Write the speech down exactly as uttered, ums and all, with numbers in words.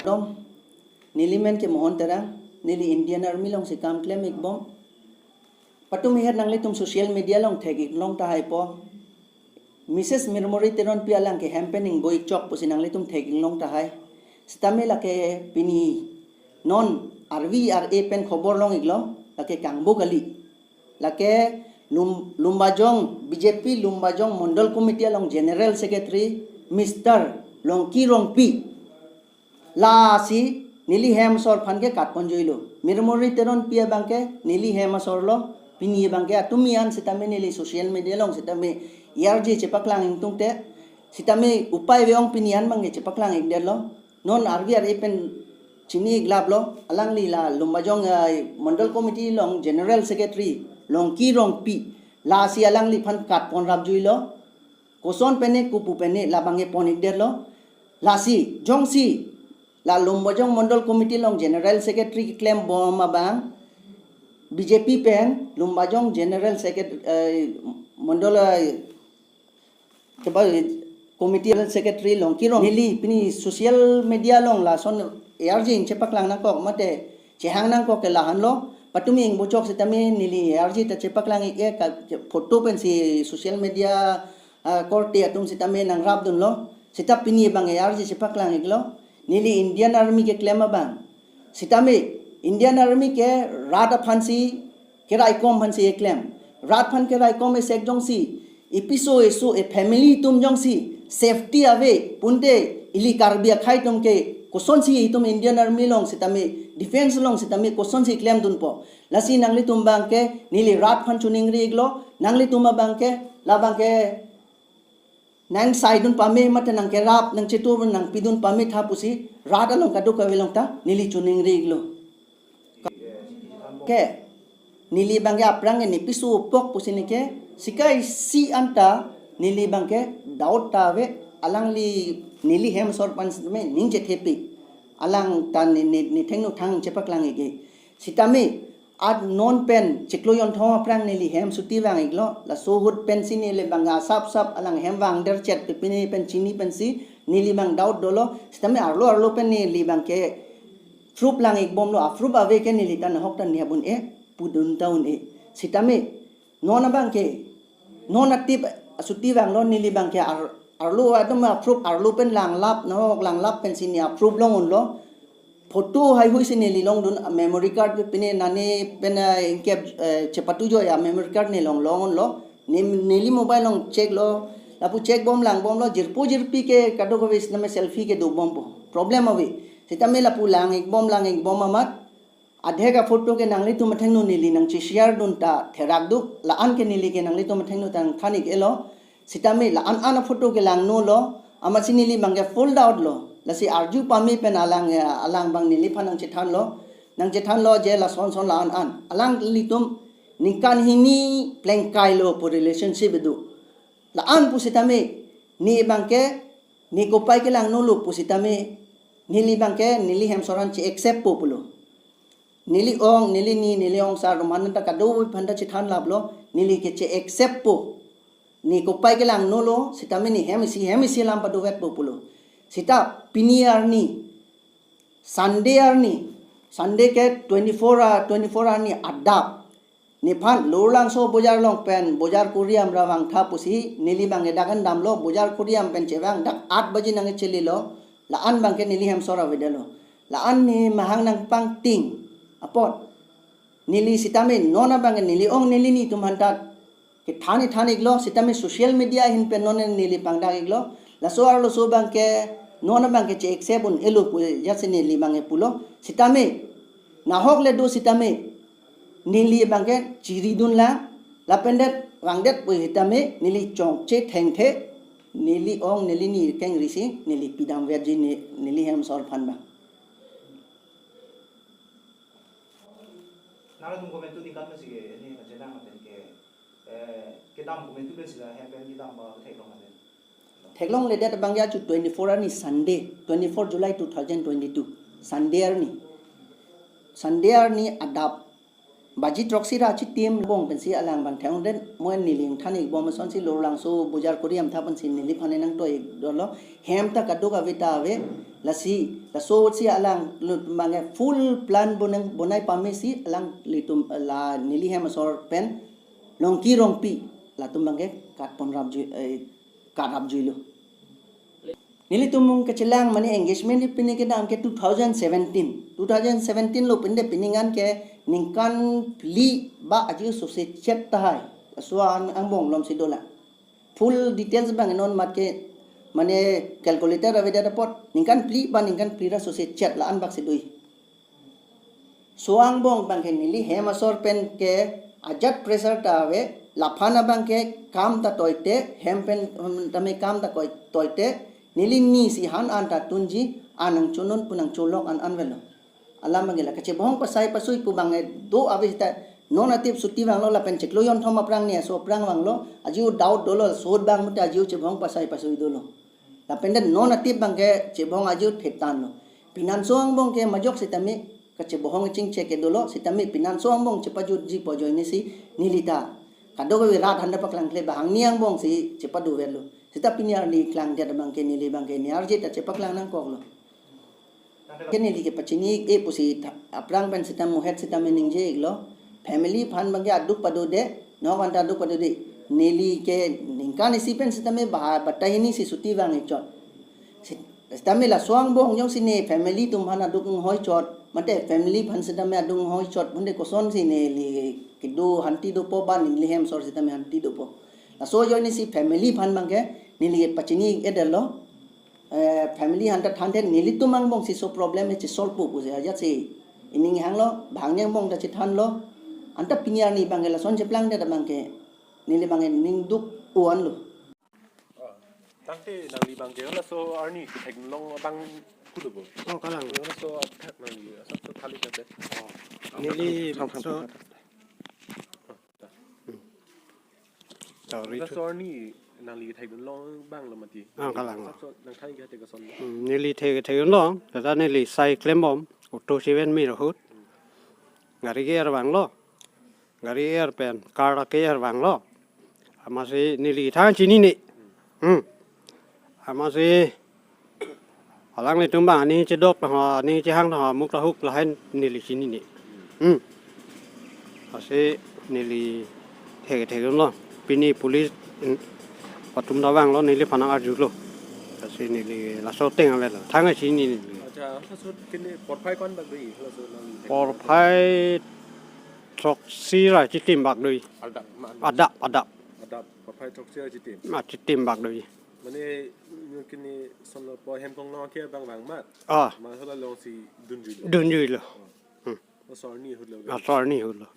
Dom, neli men ke Mohon Terang, neli Indian Army alongsi kam klem ikbom. Patumi het nanglitum social media along thek ik long tahai po. Missus Mirmuri Teronpi alang ke hem pen ingboi chok pusi nanglitum thek ik long tahai. Sitame lake pini non arvi ar-e pen khobor long iklo, lake kangbo kali. Lake Lum-, Lumbajong, B J P Lumbajong Mondol Committee along General Secretary Mister Longki Rongpi. Lasi neli hem asor aphan ke katpon juilo. Mirmuri Teronpi abang ke neli hem asor lo, pini abang ke atumi an sitame neli social media along sitame arje chepaklang ingtungte, sitame upai ave ong pini an abang ke chepaklang ikdetlo. Non arvi ar-e pen chini iklap lo, alangli la Lumbajong, eh, Mondol Committee along General Secretary Longki Rongpi, lasi alangliphan katpon rap juilo. Koson pen ne, kopu pen ne, labang ke pon ikdetlo. Lasi jongsi la Lumbajong Mondol Committee along General Secretary keklem bom abang, B J P pen Lumbajong General Secretary, eh, Mondol, eh, keba, Committee Secretary Longki Rong, neli pini social media along lason arje chepaklang nangkok mate chehang nangkok ke lahan lo. Patumi ingbo chok sitame neli arje ta chepaklang ik-e, ka photo pensi social media, ah, korte atum sitame nangrap dunlo. Sita pini abang arje chepaklang iklo. Neli Indian Army keklem abang. Sitame Indian Army ke rat aphansi keraikom aphansi keklem. Rat aphan keraikom isi jongsi ipiso iso e family atum jongsi safety ave pute ili Karbi akhei atum ke kosonsi itum Indian Army along sitame defense along sitame kosonsi klem dunpo. Lasi nanglitum abang ke neli rat aphan choningri iklo, nanglitum abang ke labang ke nang sai dun pame mate nangkerap nangchetur nangpidun pame tha pusi rat along kadokave along ta neli choningri iklo. Ke neli abang ke aphrang ke ne piso pok pusi ne ke sikai si anta neli abang ke doubt ta ave, alangli neli hem asor aphan sitame ning chethepi, alang ta ne, ne, ne thengno thang chepaklang ik-e. Sitame at non pen chiklo jonthom aphrang neli hem suti vang iklo, laso ahut pensi neli abang asap sap alang hem vang der chet pe pine pen chini pensi neli abang doubt dolo, sitame arlo arlo pen neli abang ke proof lang ikbomlo, a proof ave ke neli ta nahok ta niap un-e, pudun ta un-e. Sitame non abang ke, non atip suti vanglo, neli abang ke ar-, arlo atum a proof arlo pen langlap, nahok langlap pensi ne a proof long unlo. Photo haihui si neli longdun, memory card pe pine nane pen, eh, ingkep, eh, chepatu joi a memory card ne long long unlo. Ne, neli mobile along check lo, lapu check bom lang bomlo, jirpo jirpi ke kadokave sitame selfie kedo bompo. Problem ave. Sitame lapu lang ikbom lang ikbom amat adhek a photo ke nanglitum athengno neli nangcheshare dun ta therak duk, la-an ke neli ke nanglitum athengno ta nangthan ik-elo. Sitame la-an an a photo ke langno lo, amatsi neli abang ke full doubt lo. Lasi arju pame pen alang, eh, alang abang neliphan nangchethanlo. Nangchethanlo je lason son la-an an. Alanglitum ningkan hini plengkai lo pu relationship do. La-an pusitame ne abang ke ne kopai kelangno lo pusitame neli abang ke neli hem asor aphan che-accept po pulo. Neli ong, neli ni, neli ong sar roman ta kado aphan ta chethan laplo, neli ke che-accept po. Ne kopai kelangno lo, sitame ne hem isi, hem isi alam padovet po pulo. Sita pini arni, Sunday arni, Sunday ke twenty-four, ah, twenty-four arni adap. Nephan Lower Langso bojar along pen bojar kuriam ra vangtha pusi neli abang ke dak an damlo, bojar kuriam pen chevang dak at baji nangkechelilo, la-an abang ke neli hem asor avedetlo. La-an ne mahang nangpangting apot neli sitame non abang ke neli ong neli ni atum aphan ta kethan than iklo, sitame social media ahin pen non neli pangdak iklo. Laso arloso abang ke non abang ke che-accept un-elo pu jasi neli abang ke pulo. Sitame nahok le do sitame neli abang ke chiri dun lang, lapen det vangdet pusitame neli chongche thengthe, neli ong neli ni keng risi neli pidam verji ne, neli hem asor aphan abang. Nangtum komantu ningkan pensi ke, ne kachelang pen ke, eh, kedam komantu pensi la, hem pen kedam ba theklong pen. Theklongledet abang ya chu twenty-four arni Sunday, twenty-four July two thousand twenty-two, Sunday arni. Sunday arni adap baji throksi ra chitim bong pensi alang abang thengdet, mo neli nangthan ikbom asonsi Lower Langso bojar kuriam tha pensi neliphan nangtoi dolo, hem ta kadokave ta ave. Lasi, laso si alanglitum abangke full plan bonai, bonai pame si alanglitum la neli hem asor pen Longki Rongpi latum abangke kat ponrap jui, eh, kat rap juilo. Nelitum mung kechelang mane engagement ni pini kedam ke two thousand seventeen. Two thousand seventeen lo pinde pining an ke ningkan phli ba aji sose chet tahai. Laso an angbong lom si dolang. Full details abang non mat ke mane calculator avedet apot ningkan phli ba ningkan phli ra sose chet la-an bak si dui. So angbong abangke neli hem asor pen ke ajat pressure ta ave, laphan abangke kam ta toite, hem pen, hmm, tame kam ta koi toite, neli ni si han an ta tunji, an nangchonun pu nangcholok an an avelo. Alam abangke la kachebohong pasai pasui pu abangke do ave seta non atip suti vanglo lapen chiklo jonthom aphrang ni aso aphrang vanglo, ajiu doubt dolo, sot abang mute ajiu chebohong pasai pasui dolo. Lapen den non atip abangke chebohong ajiu thetan lo. Pinanso angbong ke majok sitame kachebohong chingche ke dolo, sitame pinanso angbong chepajutji pu ajoine si neli ta kadokave rat handa paklangkle bahang ni angbong si chepadu verlo. Sita pini arni klangdet abangke neli abangke ni arje ta chepaklang nangkoklo. Ke neli kepachini-ik e pusi tha-, aphrang pen sita muhet sitame ningje-iklo. Family aphan abangke aduk padode, nok anta aduk padode. Neli ke ningkan isi pen sitame bah-, batai hini si suti vang-ik chot. Sit-, sitame laso angbong jongsi ne family atum aphan aduk inghoi chot, mate family aphan sitame aduk inghoi chot, bonde kosonsi neli kedo hanti dopo ba neli hem asor sitame hanti dopo. Laso ajoine si family aphan abangke neli kepachini-ik-edetlo. Eh, family ahan ta thanthe nelitum angbong si so problem e chesolve pu pusi ajat si ining hanglo, bang ni angbong ta chethanlo. Anta pini arni abangke lason cheplangdet abangke neli abangke ning duk-o anlo. Oh, tangte nangli abangke halaso arni kethek long abang kudu bo. Oh, kalang. Halaso athak nangli asap so thali kate. Oh. Neli so Sorry. Halaso arni nangli thekdun long abang lo mati. Ah, kalang lo. Asap so nangthai kate koson. Hmm, neli thek thekdun long, tata neli sai klembom, auto seven mir ahut. Gari ke-er vanglo. Gari ke-er pen, car ke-er vanglo. Amatsi neli thang chinine. Hmm. Amatsi alanglitum abang aning chedok ta ho, aning chehang ta ho, muk ta huk lahen neli chinine. Hmm. Lasi neli thek thekdun lo. Pini police, hmm, atum ta vanglo neliphan nang-arjulo. Lasi neli laso ateng avelo. Thang chinine neli. Acha, halaso kene porphai ko-an bak dei, halaso nangli thek. Porphai throksi ra chitim bak dei. Adap, ma, adap. Adap, adap. Adap, porphai throksi ra chitim. Ma chitim bak dei. Mane, nyo kini son lo po hem kong long ke abang vang mat. Ah. Ma hala long si dunjui lo. Dunjui lo. Oh. Hmm. Halaso arni ahut lo. Halaso arni ahut lo.